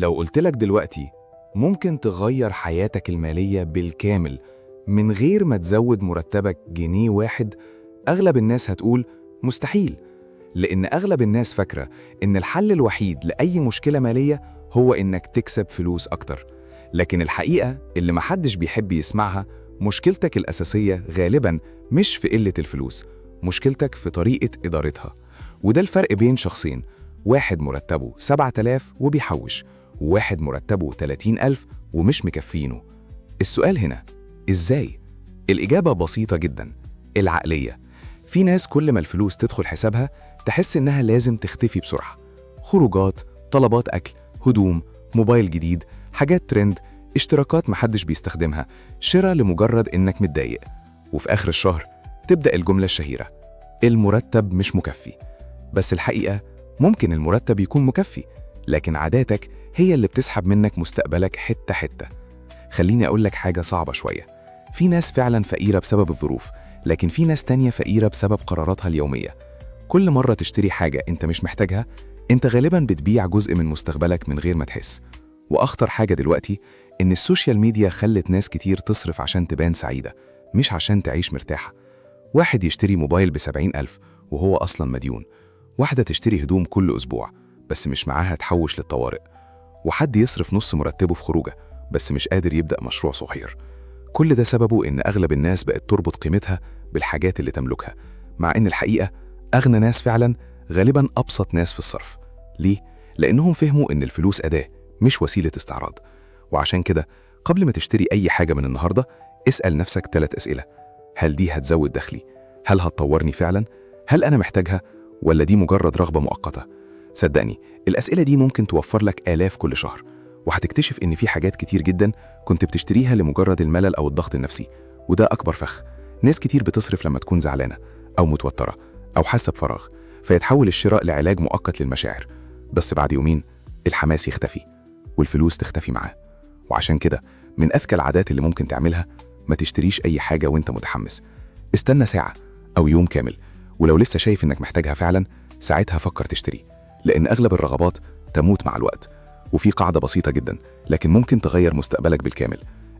لو قلتلك دلوقتي ممكن تغير حياتك المالية بالكامل من غير ما تزود مرتبك جنيه واحد، أغلب الناس هتقول مستحيل، لأن أغلب الناس فاكرة إن الحل الوحيد لأي مشكلة مالية هو إنك تكسب فلوس أكتر. لكن الحقيقة اللي محدش بيحب يسمعها، مشكلتك الأساسية غالباً مش في قلة الفلوس، مشكلتك في طريقة إدارتها. وده الفرق بين شخصين، واحد مرتبه 7000 وبيحوش، وواحد مرتبه 30,000 ومش مكفينه. السؤال هنا إزاي؟ الإجابة بسيطة جدا، العقلية. في ناس كل ما الفلوس تدخل حسابها تحس إنها لازم تختفي بسرعة. خروجات، طلبات أكل، هدوم، موبايل جديد، حاجات ترند، اشتراكات محدش بيستخدمها، شراء لمجرد إنك متضايق. وفي آخر الشهر تبدأ الجملة الشهيرة، المرتب مش مكفي. بس الحقيقة ممكن المرتب يكون مكفي، لكن عاداتك هي اللي بتسحب منك مستقبلك حتة حتة. خليني أقول لك حاجة صعبة شوية، في ناس فعلا فقيرة بسبب الظروف، لكن في ناس تانية فقيرة بسبب قراراتها اليومية. كل مرة تشتري حاجة أنت مش محتاجها، أنت غالبا بتبيع جزء من مستقبلك من غير ما تحس. وأخطر حاجة دلوقتي إن ال social media خلت ناس كتير تصرف عشان تبان سعيدة، مش عشان تعيش مرتاحة. واحد يشتري موبايل ب70,000 وهو أصلا مديون، واحدة تشتري هدوم كل أسبوع بس مش معاها تحوش للطوارئ، وحد يصرف نص مرتبه في خروجه بس مش قادر يبدأ مشروع صغير. كل ده سببه إن أغلب الناس بقت تربط قيمتها بالحاجات اللي تملكها، مع إن الحقيقة أغنى ناس فعلا غالبا أبسط ناس في الصرف. ليه؟ لأنهم فهموا إن الفلوس أداة مش وسيلة استعراض. وعشان كده قبل ما تشتري أي حاجة من النهاردة، اسأل نفسك 3 أسئلة. هل دي هتزود دخلي؟ هل هتطورني فعلا؟ هل أنا محتاجها؟ ولا دي مجرد رغبة مؤقتة؟ صدقني الأسئلة دي ممكن توفر لك آلاف كل شهر، وهتكتشف إن في حاجات كتير جدا كنت بتشتريها لمجرد الملل أو الضغط النفسي، وده أكبر فخ. ناس كتير بتصرف لما تكون زعلانة أو متوترة أو حاسة بفراغ، فيتحول الشراء لعلاج مؤقت للمشاعر، بس بعد يومين الحماس يختفي والفلوس تختفي معاه. وعشان كده من أذكى العادات اللي ممكن تعملها، ما تشتريش أي حاجة وانت متحمس. استنى ساعة أو يوم كامل، ولو لسه شايف إنك محتاجها فعلا ساعتها فكر تشتري، لأن أغلب الرغبات تموت مع الوقت. وفي قاعدة بسيطة جدا لكن ممكن تغير مستقبلك بالكامل.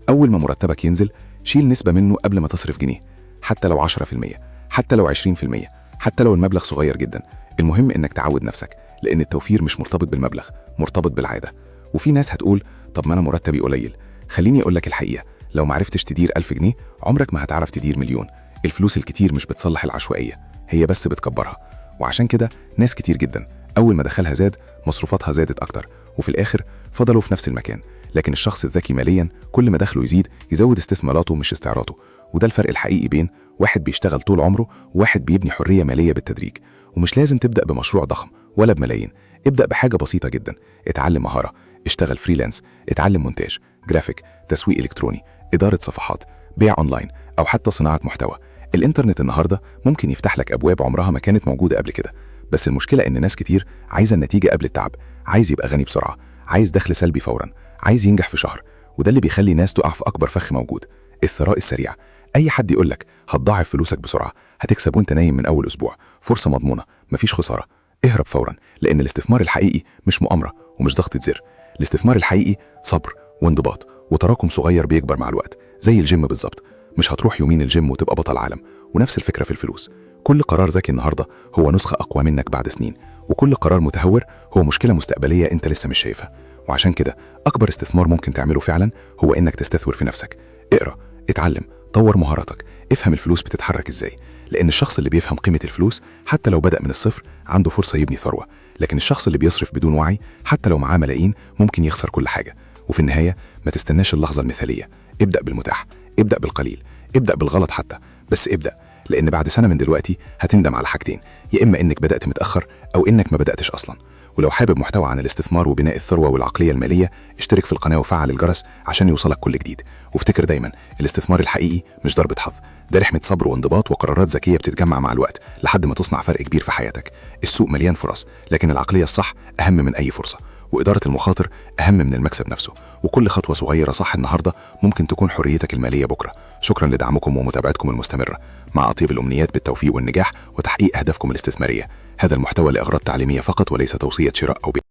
أول ما مرتبك ينزل شيل نسبة منه قبل ما تصرف جنيه، حتى لو 10%، حتى لو 20%، حتى لو المبلغ صغير جدا. المهم إنك تعود نفسك، لأن التوفير مش مرتبط بالمبلغ، مرتبط بالعادة. وفي ناس هتقول طب ما أنا مرتبي قليل. خليني أقول لك الحقيقة، لو معرفتش تدير 1000 جنيه عمرك ما هتعرف تدير مليون. الفلوس الكتير مش بتصلح العشوائية، هي بس بتكبرها. وعشان كده ناس كتير جدا أول ما دخلها زاد مصروفاتها زادت أكتر، وفي الآخر فضلوا في نفس المكان. لكن الشخص الذكي ماليا كل ما دخله يزيد يزود استثماراته مش استعراضه. وده الفرق الحقيقي بين واحد بيشتغل طول عمره وواحد بيبني حرية مالية بالتدريج. ومش لازم تبدأ بمشروع ضخم ولا بملايين، ابدأ بحاجة بسيطة جدا. اتعلم مهارة، اشتغل freelance، اتعلم مونتاج، جرافيك، تسويق إلكتروني، إدارة صفحات، بيع أونلاين، أو حتى صناعة محتوى. الإنترنت النهاردة ممكن يفتح لك أبواب عمرها ما كانت موجودة قبل كده. بس المشكلة إن ناس كتير عايزة النتيجة قبل التعب، عايز يبقى غني بسرعة، عايز دخل سلبي فورا، عايز ينجح في شهر. وده اللي بيخلي ناس تقع في أكبر فخ موجود، الثراء السريع. أي حد يقولك هتضاعف فلوسك بسرعة، هتكسب وانت نايم من أول أسبوع، فرصة مضمونة، مفيش خسارة، اهرب فورا. لأن الاستثمار الحقيقي مش مؤامرة ومش ضغطة زر. الاستثمار الحقيقي صبر وانضباط وتراكم صغير بيكبر مع الوقت، زي الجيم بالظبط. مش هتروح يومين الجيم وتبقى بطل عالم. ونفس الفكرة في الفلوس، كل قرار ذكي النهاردة هو نسخة أقوى منك بعد سنين، وكل قرار متهور هو مشكلة مستقبلية أنت لسه مش شايفها. وعشان كده أكبر استثمار ممكن تعمله فعلا هو إنك تستثمر في نفسك. اقرأ، اتعلم، طور مهاراتك، افهم الفلوس بتتحرك إزاي. لأن الشخص اللي بيفهم قيمة الفلوس حتى لو بدأ من الصفر عنده فرصة يبني ثروة، لكن الشخص اللي بيصرف بدون وعي حتى لو معاه ملايين ممكن يخسر كل حاجة. وفي النهاية ما تستناش اللحظة المثالية، ابدأ بالمتاح، ابدأ بالقليل، ابدأ بالغلط حتى، بس ابدأ. لأن بعد سنة من دلوقتي هتندم على حاجتين، يا إما إنك بدأت متأخر أو إنك ما بدأتش أصلا. ولو حابب محتوى عن الاستثمار وبناء الثروة والعقلية المالية، اشترك في القناة وفعل الجرس عشان يوصلك كل جديد. وافتكر دايما الاستثمار الحقيقي مش ضربة حظ، ده رحمة صبر وانضباط وقرارات ذكية بتتجمع مع الوقت لحد ما تصنع فرق كبير في حياتك. السوق مليان فرص، لكن العقلية الصح أهم من أي فرصة، وإدارة المخاطر أهم من المكسب نفسه. وكل خطوة صغيرة صح النهاردة ممكن تكون حريتك المالية بكرة. شكرا لدعمكم ومتابعتكم المستمرة. مع أطيب الأمنيات بالتوفيق والنجاح وتحقيق أهدافكم الاستثمارية. هذا المحتوى لأغراض تعليمية فقط وليس توصية شراء أو بيع.